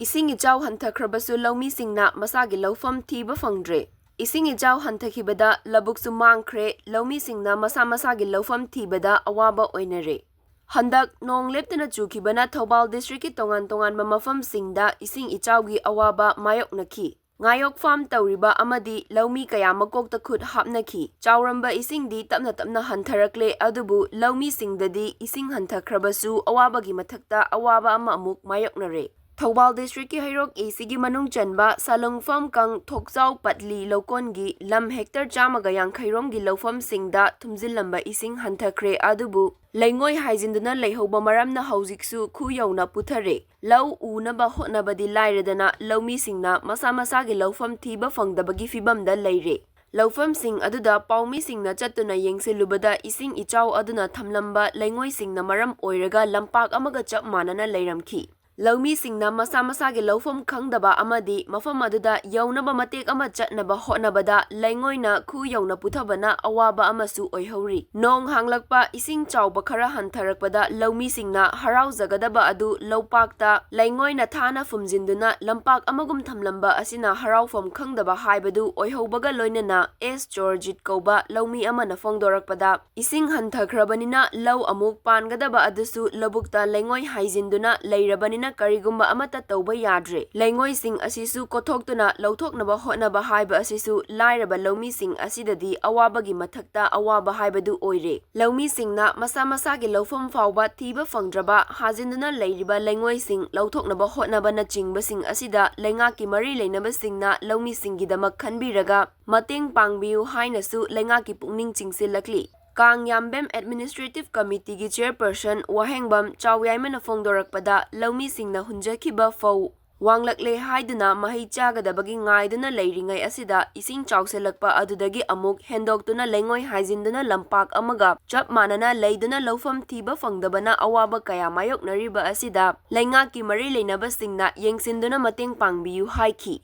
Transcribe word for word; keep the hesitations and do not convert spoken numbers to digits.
ꯏꯁꯤꯡ ꯏꯆꯥꯎ ꯍꯟꯊꯈ꯭ꯔꯕꯁꯨ ꯂꯧꯃꯤꯁꯤꯡꯅ ꯃꯁꯥꯒꯤ ꯂꯧꯐꯝ ꯊꯤꯕ ꯐꯪꯗ꯭ꯔꯦ꯫ ꯏꯁꯤꯡ ꯏꯆꯥꯎ ꯍꯟꯊꯈꯤꯕꯗ ꯂꯧꯕꯨꯛꯁꯨ ꯃꯥꯡꯈ꯭ꯔꯦ, ꯂꯧꯃꯤꯁꯤꯡꯅ ꯃꯁꯥ ꯃꯁꯥꯒꯤ ꯂꯧꯐꯝ ꯊꯤꯕꯗ ꯑꯋꯥꯕ ꯑꯣꯏꯅꯔꯦ꯫ ꯍꯟꯗꯛ ꯅꯣꯡ ꯂꯦꯞꯇꯅ ꯆꯨꯈꯤꯕꯅ ꯊꯧꯕꯥꯜ districtꯀꯤ ꯇꯣꯉꯥꯟ ꯇꯣꯉꯥꯟꯕ ꯃꯐꯝꯁꯤꯡꯗ ꯏꯁꯤꯡ ꯏꯆꯥꯎꯒꯤ ꯑꯋꯥꯕ ꯃꯥꯌꯣꯛꯅꯈꯤ꯫ ꯉꯥꯌꯣꯛ farm ꯇꯧꯔꯤꯕ ꯑꯃꯗꯤ ꯂꯧꯃꯤ ꯀꯌꯥ ꯃꯀꯣꯛꯇ ꯈꯨꯠ ꯍꯥꯞꯅꯈꯤ꯫ ꯆꯥꯎꯔꯝꯕ ꯏꯁꯤꯡꯗꯤ ꯇꯞꯅ ꯇꯞꯅ ꯍꯟꯊꯔꯛꯂꯦ, ꯑꯗꯨꯕꯨ ꯂꯧꯃꯤꯁꯤꯡꯗꯗꯤ ꯏꯁꯤꯡ ꯍꯟꯊꯈ꯭ꯔꯕꯁꯨ ꯑꯋꯥꯕꯒꯤ ꯃꯊꯛꯇ ꯑꯋꯥꯕ ꯑꯃ ꯑꯃꯨꯛ ꯃꯥꯌꯣꯛꯅꯔꯦ꯫ ꯊꯧꯕꯥꯜ districtꯀꯤ ꯍꯩꯔꯣꯛ ACꯒꯤ ꯃꯅꯨꯡ ꯆꯟꯕ ꯁꯥꯂꯨꯡꯐꯝ ꯀꯪ ꯊꯣꯛꯆꯥꯎ ꯄꯠꯂꯤ ꯂꯧꯀꯣꯟꯒꯤ ꯂꯝ hectare ꯆꯥꯝꯃꯒ ꯌꯥꯡꯈꯩ ꯔꯣꯝꯒꯤ ꯂꯧꯐꯝꯁꯤꯡꯗ ꯊꯨꯝꯖꯤꯜꯂꯝꯕ ꯏꯁꯤꯡ ꯍꯟꯊꯈ꯭ꯔꯦ, ꯑꯗꯨꯕꯨ ꯂꯩꯉꯣꯏ ꯍꯥꯏꯖꯤꯟꯗꯨꯅ ꯂꯩꯍꯧꯕ ꯃꯔꯝꯅ ꯍꯧꯖꯤꯛꯁꯨ ꯈꯨ ꯌꯧꯅ ꯄꯨꯊꯔꯦ꯫ ꯂꯧ ꯎꯅꯕ ꯍꯣꯠꯅꯕꯗꯤ ꯂꯥꯏꯔꯗꯅ ꯂꯧꯃꯤꯁꯤꯡꯅ ꯃꯁꯥ ꯃꯁꯥꯒꯤ ꯂꯧꯐꯝ ꯊꯤꯕ ꯐꯪꯗꯕꯒꯤ ꯐꯤꯕꯝꯗ ꯂꯩꯔꯦ꯫ ꯂꯧꯐꯝꯁꯤꯡ ꯑꯗꯨꯗ ꯄꯥꯎꯃꯤꯁꯤꯡꯅ ꯆꯠꯇꯨꯅ ꯌꯦꯡꯁꯤꯜꯂꯨꯕꯗ ꯏꯁꯤꯡ ꯏꯆꯥꯎ ꯑꯗꯨꯅ ꯊꯝꯂꯝꯕ ꯂꯩꯉꯣꯏꯁꯤꯡꯅ ꯃꯔꯝ ꯑꯣꯏꯔꯒ ꯂꯝꯄꯥꯛ ꯑꯃꯒ ꯆꯞ ꯃꯥꯟꯅꯅ ꯂꯩꯔꯝꯈꯤ꯫ ꯂꯧꯃꯤꯁꯤꯡꯅ ꯃꯁꯥ ꯃꯁꯥꯒꯤ ꯂꯧꯐꯝ ꯈꯪꯗꯕ ꯑꯃꯗꯤ ꯃꯐꯝ ꯑꯗꯨꯗ ꯌꯧꯅꯕ ꯃꯇꯦꯛ ꯑꯃ ꯆꯠꯅꯕ ꯍꯣꯠꯅꯕꯗ ꯂꯩꯉꯣꯏꯅ ꯈꯨ ꯌꯧꯅ ꯄꯨꯊꯕꯅ ꯑꯋꯥꯕ ꯑꯃꯁꯨ ꯑꯣꯏꯍꯧꯔꯤ꯫ ꯅꯣꯡ ꯍꯥꯡꯂꯛꯄ, ꯏꯁꯤꯡ ꯆꯥꯎꯕ ꯈꯔ ꯍꯟꯊꯔꯛꯄꯗ ꯂꯧꯃꯤꯁꯤꯡꯅ ꯍꯔꯥꯎꯖꯒꯗꯕ ꯑꯗꯨ ꯂꯧꯄꯥꯛꯇ ꯂꯩꯉꯣꯏꯅ ꯊꯥꯅ ꯐꯨꯝꯖꯤꯟꯗꯨꯅ ꯂꯝꯄꯥꯛ ꯑꯃꯒꯨꯝ ꯊꯝꯂꯝꯕ ꯑꯁꯤꯅ ꯍꯔꯥꯎꯐꯝ ꯈꯪꯗꯕ ꯍꯥꯏꯕꯗꯨ ꯑꯣꯏꯍꯧꯕꯒ ꯂꯣꯏꯅꯅ ꯑꯦꯁ ꯆꯣꯔꯖꯤꯠ ꯀꯧꯕ ꯂꯧꯃꯤ ꯑꯃꯅ ꯐꯣꯡꯗꯣꯔꯛꯄꯗ, ꯏꯁꯤꯡ ꯍꯟꯊꯈ꯭ꯔꯕꯅꯤꯅ ꯂꯧ ꯑꯃꯨꯛ ꯄꯥꯟꯒꯗꯕ ꯑꯗꯨꯁꯨ ꯂꯧꯕꯨꯛꯇ ꯂꯩꯉꯣꯏ ꯍꯥꯏꯖꯤꯟꯗꯨꯅ ꯂꯩꯔꯕꯅꯤꯅ ꯀꯔꯤꯒꯨꯝꯕ ꯑꯃꯠꯇ ꯇꯧꯕ ꯌꯥꯗ꯭ꯔꯦ꯫ ꯂꯩꯉꯣꯏꯁꯤꯡ ꯑꯁꯤꯁꯨ ꯀꯣꯊꯣꯛꯇꯨꯅ ꯂꯧꯊꯣꯛꯅꯕ ꯍꯣꯠꯅꯕ ꯍꯥꯏꯕ ꯑꯁꯤꯁꯨ ꯂꯥꯏꯔꯕ ꯂꯧꯃꯤꯁꯤꯡ ꯑꯁꯤꯗꯗꯤ ꯑꯋꯥꯕꯒꯤ ꯃꯊꯛꯇ ꯑꯋꯥꯕ ꯍꯥꯏꯕꯗꯨ ꯑꯣꯏꯔꯦ꯫ ꯂꯧꯃꯤꯁꯤꯡꯅ ꯃꯁꯥ ꯃꯁꯥꯒꯤ ꯂꯧꯐꯝ ꯐꯥꯎꯕ ꯊꯤꯕ ꯐꯪꯗ꯭ꯔꯕ, ꯍꯥꯖꯤꯟꯗꯨꯅ ꯂꯩꯔꯤꯕ ꯂꯩꯉꯣꯏꯁꯤꯡ ꯂꯧꯊꯣꯛꯅꯕ ꯍꯣꯠꯅꯕꯅꯆꯤꯡꯕꯁꯤꯡ ꯑꯁꯤꯗ ꯂꯩꯉꯥꯛꯀꯤ ꯃꯔꯤ ꯂꯩꯅꯕꯁꯤꯡꯅ ꯂꯧꯃꯤꯁꯤꯡꯒꯤꯗꯃꯛ ꯈꯟꯕꯤꯔꯒ ꯃꯇꯦꯡ ꯄꯥꯡꯕꯤꯌꯨ ꯍꯥꯏꯅꯁꯨ ꯂꯩꯉꯥꯛꯀꯤ ꯄꯨꯛꯅꯤꯡ ꯆꯤꯡꯁꯤꯜꯂꯛꯂꯤ꯫ ꯀꯥꯡ ꯌꯥꯝꯕꯦꯝ Administrative Committeeꯒꯤ Chairperson ꯋꯥꯍꯦꯡꯕꯝ ꯆꯥꯎꯌꯥꯏꯃꯅ ꯐꯣꯡꯗꯣꯔꯛꯄꯗ, ꯂꯧꯃꯤꯁꯤꯡꯅ ꯍꯨꯟꯖꯈꯤꯕ ꯐꯧ ꯋꯥꯡꯂꯛꯂꯦ ꯍꯥꯏꯗꯨꯅ ꯃꯍꯩ ꯆꯥꯒꯗꯕꯒꯤ ꯉꯥꯏꯗꯨꯅ ꯂꯩꯔꯤꯉꯩ ꯑꯁꯤꯗ ꯏꯁꯤꯡ ꯆꯥꯎꯁꯤꯜꯂꯛꯄ ꯑꯗꯨꯗꯒꯤ ꯑꯃꯨꯛ ꯍꯦꯟꯗꯣꯛꯇꯨꯅ ꯂꯩꯉꯣꯏ ꯍꯥꯏꯖꯤꯟꯗꯨꯅ ꯂꯝꯄꯥꯛ ꯑꯃꯒ ꯆꯞ ꯃꯥꯟꯅꯅ ꯂꯩꯗꯨꯅ ꯂꯧꯐꯝ ꯊꯤꯕ ꯐꯪꯗꯕꯅ ꯑꯋꯥꯕ ꯀꯌꯥ ꯃꯥꯌꯣꯛꯅꯔꯤꯕ ꯑꯁꯤꯗ ꯂꯩꯉꯥꯛꯀꯤ ꯃꯔꯤ ꯂꯩꯅꯕꯁꯤꯡꯅ ꯌꯦꯡꯁꯤꯟꯗꯨꯅ ꯃꯇꯦꯡ ꯄꯥꯡꯕꯤꯌꯨ ꯍꯥꯏꯈꯤ꯫